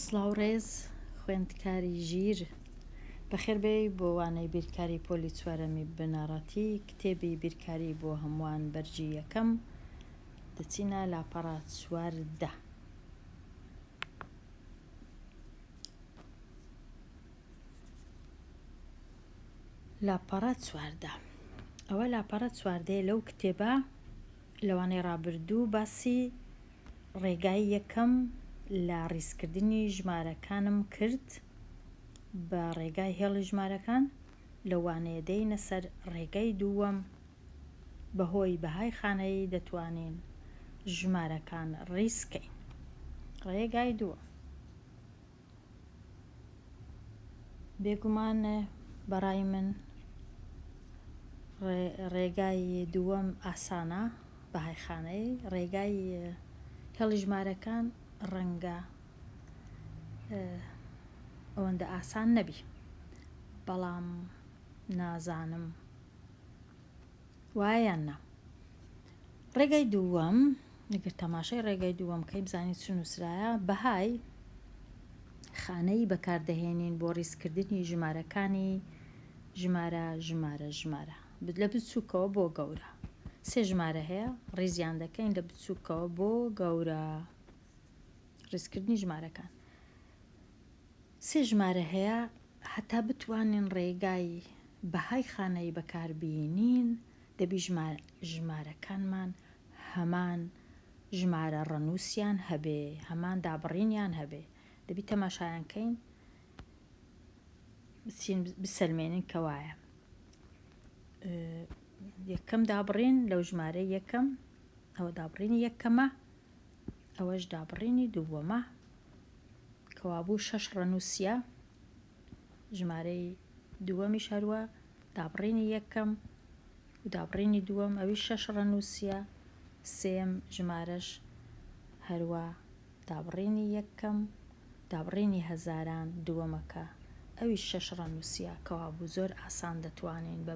سڵاو ڕێز خوێندکاری ژیر بەخێربێی بۆ وانەی بیرکاری پۆلی چوارەمی بنەڕەتی کتێبی بیرکاری بۆ هەمووان بەرگی یەکەم دەچینە لاپەڕە 14. لاپەڕە 14 ئەوە لاپەڕە چواردەیە لەو کتێبە لەوانەی ڕابردوو باسی ڕێگای یەکەم لە ڕیزکردنی ژمارەکانم کرد بە ڕێگای هێڵی ژمارەکان، لە وانەیە دێینە سەر ڕێگای دووەم، بەهۆی بەهای خانەیی دەتوانین ژمارەکان ڕیز کەین. ڕێگای دووەم. بێگومان بەڕای من ڕێگای دووەم ئاسانە بەهای خانەی ڕێگای هێڵی ژمارەکان ڕەنگە ئەوەندە ئاسان نەبی بەڵام نازانم وایە یان نا؟ ڕێگای دووەم ئەگەر تەماشای ڕێگای دووەم کەی بزانین چ نووسرایە بەهای خانەی بەکاردەهێنین بۆ ڕیزکردنی ژمارەکانی ژمارە ژمارە ژمارە لە بچووکەوە بۆ گەورە سێ ژمارە هەیە ڕیزیان دەکەین لە بچووکەوە بۆ گەورە ڕیزکردنی ژمارەکان سێ ژمارە هەیە هەتا بتوانین ڕێگای بەهای خانەیی بەکاربینین دەبی ژمارەکانمان هەمان ژمارە ڕەنووسیان هەبێ هەمان دابڕینیان هەبێ دەبی تەماشایان کەین بچین بسەلمێنین کە وایە یەکەم دابڕین لەو ژمارە یەکەم ئەوە دابڕینی یەکەمە ئەوەش دابڕینی دووەمە کەوابوو شەش ڕەنووسیە ژمارەی دووەمیش هەروە دابڕینی یەکەم و دابڕینی دووەم ئەویش شەش ڕەنووسیە سێم ژمارەش هەروە دابڕینی یەکەم دابڕینی هەزاران دووەمەکە ئەویش شەش ڕەنووسیە کەوابوو زۆر ئاسان دەتوانین بە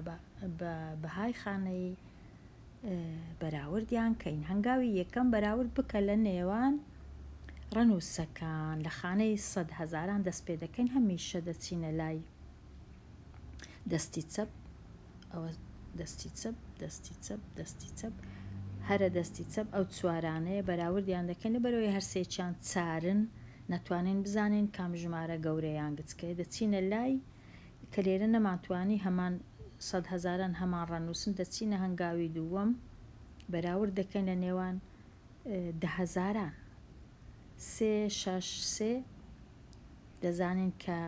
بەهای خانەیی بەراوردیان کەین. هەنگاوی یەکەم، بەراورد بکە لە نێوان ڕەنووسەکان. لە خانەی سەدهەزاران دەست پێ دەکەین، هەمیشە دەچینە لای دەستی چەپ، ئەوە دەستی چەپ، دەستی چەپ، دەستی چەپ، هەرە دەستی چەپ ئەو چوارانەیە بەراوردیان دەکەین، لەبەرئەوەی هەرسێکیان چارن نەتوانین بزانین کام ژمارە گەورە یان گچکەیە، دەچینە لای کە لێرە نەمانتوانی هەمان سەدهەزاران هەمان ڕەنووسن دەچینە هەنگاوی دووەم بەراورد دەکەین لە نێوان دەهەزاران سێ شەش سێ دەزانین کە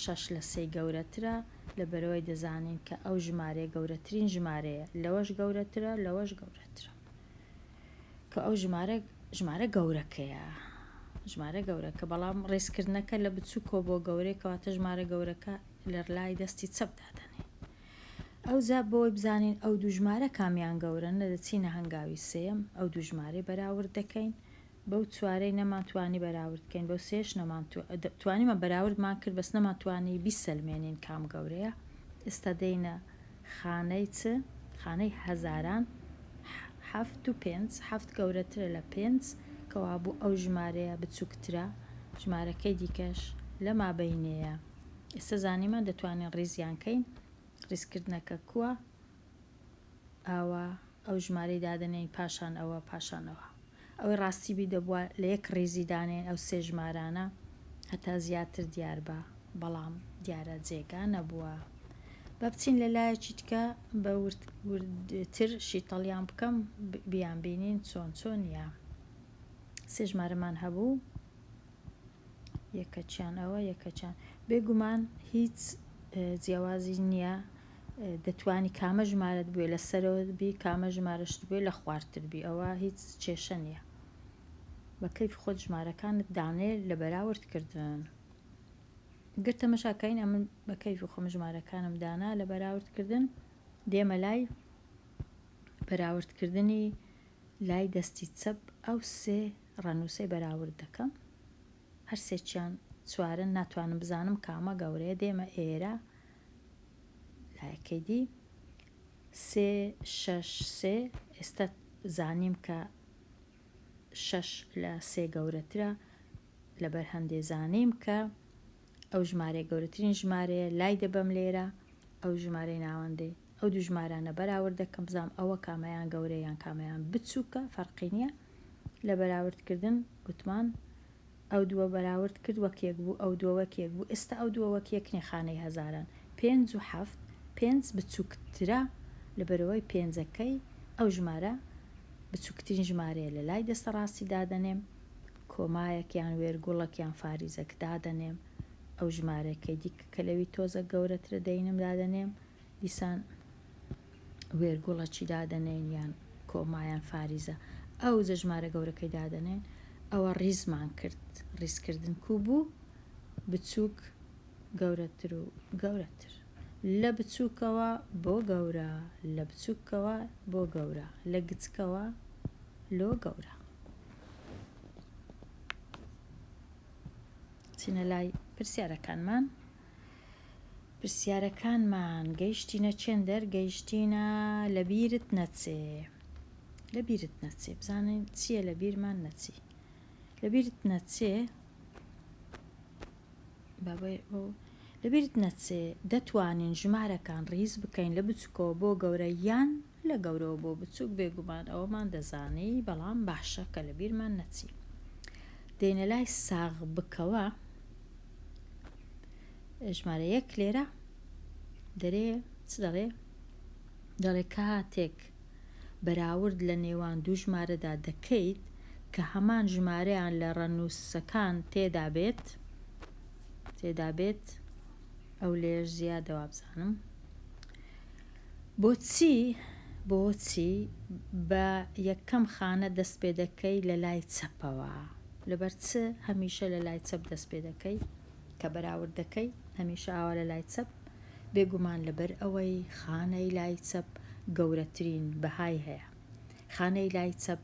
شەش لە سێ گەورەترە لەبەرئەوەی دەزانین کە ئەو ژمارەیە گەورەترین ژمارەیە لەوەش گەورەترە لەوەش گەورەترە کە ئەو ژمارە ژمارە گەورەکەیە ژمارە گەورەکە بەڵام ڕیزکردنەکە لە بچووکەوە بۆ گەورەی کەواتە ژمارە گەورەکە لە لای دەستی چەپ دادەنێ ئەوجا بۆی بزانین ئەو دوو ژمارە کامیان گەورەن لە دەچینە هەنگاوی سێیەم ئەو دوو ژمارەی بەراورد دەکەین بەو چوارەی نەمان توانی بەراورد کەین بەو سێش نەمان توانیمان بەراوردمان کرد بەس نەمان توانی بیسەلمێنین کام گەورەیە ئێستا دێینە خانەی چ؟ خانەی هەزاران حەفت و پێنج، حەفت گەورەترە لە پێنج، کەوابوو ئەو ژمارەیە بچووکترە، ژمارەکەی دیکەش لە مابەینێیە. ئێستا زانیمان دەتوانین ڕیزیان کەین، ڕیزکردنەکە کووە؟ ئاوا ئەو ژمارەی دادەنێین پاشان ئەوە پاشان ئەوە. ئەوەی ڕاستی بی دەبوا لە یەک ڕیزی دانێین ئەو سێ ژمارانە هەتا زیاتر دیار با بەڵام دیارە جێگا نەبووە. با بچین لە لایەکی تکە بە ورد وردتر شیتەڵیان بکەم بیان بینین چۆن چۆنیە. سێ ژمارەمان هەبوو. یەکەچیان ئەوە یەکەچیان بێگومان هیچ جیاوازی نییە دەتوانی کامە ژمارەت بوێ لە سەرەوە بی کامە ژمارەشت بوێ لە خوارتر بی ئەوە هیچ کێشە نییە بە کەیفی خۆت ژمارەکانت دانێ لە بەراورد کردن گەر تەمەشا کەین ئەمن بە کەیفی خۆم ژمارەکانم دانا لە بەراورد کردن دێمە لای بەراورد کردنی لای دەستی چەپ ئەو سێ ڕەنووسەی بەراورد دەکەم هەر سێکیان چوارن ناتوانم بزانم کامە گەورەیە دێمە ئێرە لایەکەی دی سێ شەش سێ ئێستا زانیم کە شەش لە سێ گەورەترە. لەبەر هەندێ زانیم کە ئەو ژمارەیە گەورەترین ژمارەیە لای دەبەم لێرە ئەو ژمارەی ناوەندەی ئەو دوو ژمارانە بەراورد دەکەم بزانم ئەوە کامەیان گەورەیە یان کامەیان بچووکە فەرقی نییە لە بەراوردکردن گوتمان ئەو دووە بەراورد کرد وەک یەک بوو ئەو دووە وەک یەک بوو ئێستا ئەو دووە وەک یەک نیە خانەی هەزاران پێنج و حەفت پێنج بچووکترە لەبەرئەوەی پێنجەکەی ئەو ژمارە بچووکترین ژمارەیە لە لای دەستە ڕاستی دادەنێم کۆمایەک یان وێرگوڵەک یان فاریزەک دادەنێم ئەو ژمارەکەی دیکە کە لەوی تۆزەک گەورەترە دەینم دادەنێم دیسان وێرگوڵەکی دادەنێین یان کۆما یان فاریزە ئەوجە ژمارە گەورەکەی دادەنێین ئەوە ڕیزمان کرد ڕیزکردن کوو بوو بچووک گەورەتر و گەورەتر لە بچووکەوە بۆ گەورە لە بچووکەوە بۆ گەورە لە گچکەوە لۆ گەورە. چینە لای پرسیارەکانمان. پرسیارەکانمان گەیشتینە چێندەر گەیشتینە لەبیرت نەچێ لەبیرت نەچێ بزانین چییە لەبیرمان نەچی لەبیرت نەچێ لەبیرت نەچێ دەتوانین ژمارەکان ڕیز بکەین لە بچووکەوە بۆ گەورە یان لە گەورەوە بۆ بچووک بێگومان ئەوەمان دەزانی بەڵام باشە کە لەبیرمان نەچی دێنە لای ساغ بکەوە ژمارە یەک لێرە دەرێ چ دەڵێ؟ دەڵێ کاتێک بەراورد لە نێوان دوو ژمارەدا دەکەیت کە هەمان ژمارەیان لە ڕەنووسەکان تێدا بێت تێدا بێت ئەو لێش زیادە وابزانم بۆچی بۆچی بە یەکەم خانە دەست پێ دەکەی لە لای چەپەوە لەبەر چ هەمیشە لە لای چەپ دەست پێ دەکەی کە بەراورد دەکەی هەمیشە ئاوا لە لای چەپ بێگومان لەبەر ئەوەی خانەی لای چەپ گەورەترین بەهای هەیە خانەی لای چەپ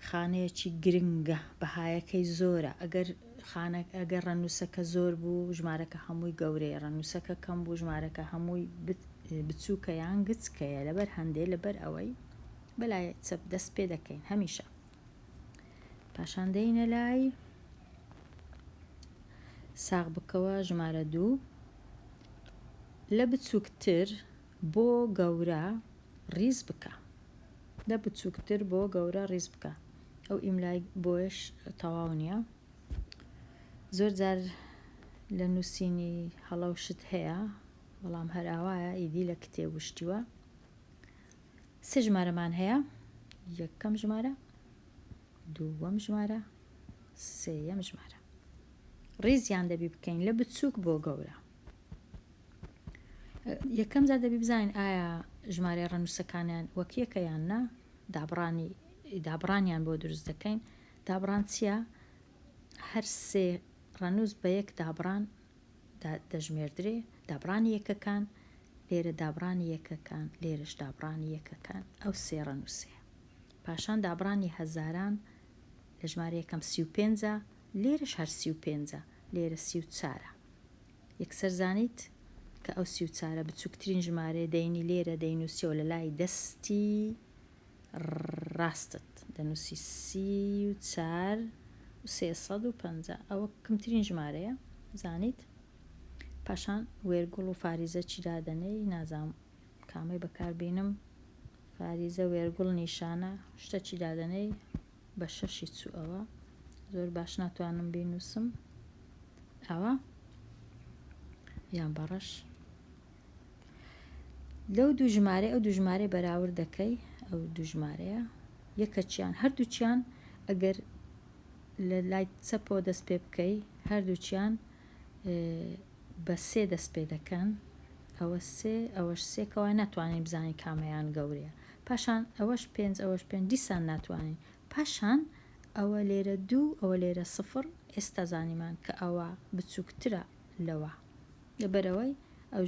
خانەیەکی گرنگە بەهایەکەی زۆرە ئەگەر خانە ئەگەر ڕەنووسەکە زۆر بوو ژمارەکە هەمووی گەورەیە ڕەنووسەکە کەم بوو ژمارەکە هەمووی بچووکە یان گچکەیە لەبەر هەندێ لەبەر ئەوەی بەلای چەپ دەست پێ دەکەین هەمیشە پاشان دێینە لای ساغ بکەوە ژمارە دوو لە بچووکتر بۆ گەورە ڕیز بکە لە بچووکتر بۆ گەورە ڕیز بکە ئەو ئیملای بۆیش تەواو نییە زۆر جار لە نووسینی هەڵە و شت هەیە بەڵام هەر ئاوایە ئیدی لە کتێب وشتیوە سێ ژمارەمان هەیە یەکەم ژمارە دووەم ژمارە سێیەم ژمارە ڕیزیان دەبی بکەین لە بچووک بۆ گەورە یەکەم جار دەبی بزانین ئایا ژمارەی ڕەنووسەکانیان وەک یەکە یان نا دابڕانی دابڕانیان بۆ دروست دەکەین دابڕان چییە هەر سێ ڕەنووس بە یەک دابڕان دەژمێردرێ دابڕانی یەکەکان لێرە دابڕانی یەکەکان لێرەش دابڕانی یەکەکان ئەو سێ ڕەنووسەیە پاشان دابڕانی هەزاران لە ژمارە یەکەم 35ە لێرەش هەر 35ە لێرە 34ە یەکسەر زانیت کە ئەو سی و چارە بچوکترین ژمارەیە دەینی لێرە دەینوسیەوە لە لای دەستی ڕاستت دەنوسی 34 و 350 ئەوە کمترین ژمارەیە زانیت پاشان وێرگوڵ و فاریزە چی دادەنێی نازانم کامەی بەکار بینم فاریزە وێرگوڵ نیشانە شتە چی دادەنێی بە شەشی چوو ئەوە زۆر باش ناتوانم بینوسم ئەوە یان بەڕەش لەو دوو ژمارە ئەو دوو ژمارەی بەراورد دەکەی ئەو دوو ژمارەیە یەکەچیان هەردووچیان ئەگەر لە لای چەپەوە دەست پێ بکەی هەردووچیان بە سێ دەست پێ دەکەن ئەوە سێ ئەوەش سێ کەوایە ناتوانین بزانین کامەیان گەورەیە پاشان ئەوەش پێنج ئەوەش پێنج دیسان ناتوانین پاشان ئەوە لێرە دوو ئەوە لێرە سفر ئێستا زانیمان کە ئەوە بچووکترە لەوە لەبەرئەوەی ئەو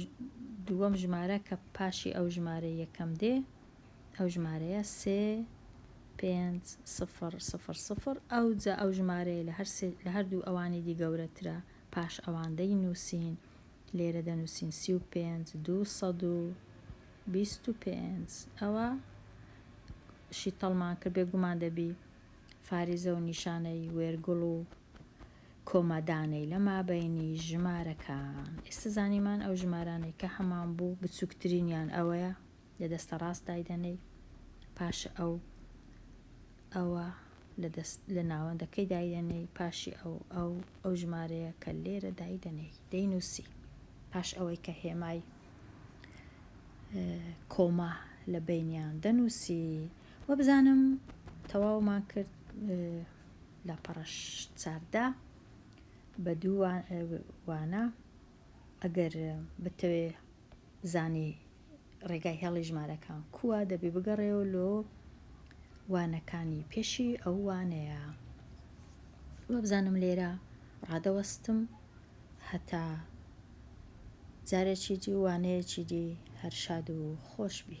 دووەم ژمارە کە پاشی ئەو ژمارەی یەکەم دێ ئەو ژمارەیە سێ پێنج سفر سفر سفر ئەوجا ئەو ژمارەیە لە هەر سێ لە هەردوو ئەوانی دی گەورەترە پاش ئەوان دەینووسین لێرە دەنووسین 35 225 ئەوە شیتەڵمان کرد بێگومان دەبی فاریزە و نیشانەی وێرگوڵ و. کۆما دانەی لە مابەینی ژمارەکان. ئێستا زانیمان ئەو ژمارانەی کە هەمان بوو بچووکترینیان ئەوەیە لە دەستە ڕاست دایدەنێی پاش ئەو ئەوە لە دەست لە ناوەندەکەی دایدەنێی پاشی ئەو ئەو ئەو ژمارەیە کە لێرە دایدەنێی دەینووسی پاش ئەوەی کە هێمای کۆما لە بەینیان دەنووسی وەبزانم تەواومان کرد لاپەڕە 14 بە دوو وانە ئەگەر بتەوێ بزانی ڕێگای هێڵی ژمارەکان کووە دەبی بگەڕێەوە لۆ وانەکانی پێشی ئەو وانەیە وابزانم لێرە ڕادەوەستم هەتا جارێکی دی وانەیەکی دی هەر شاد و خۆش بی.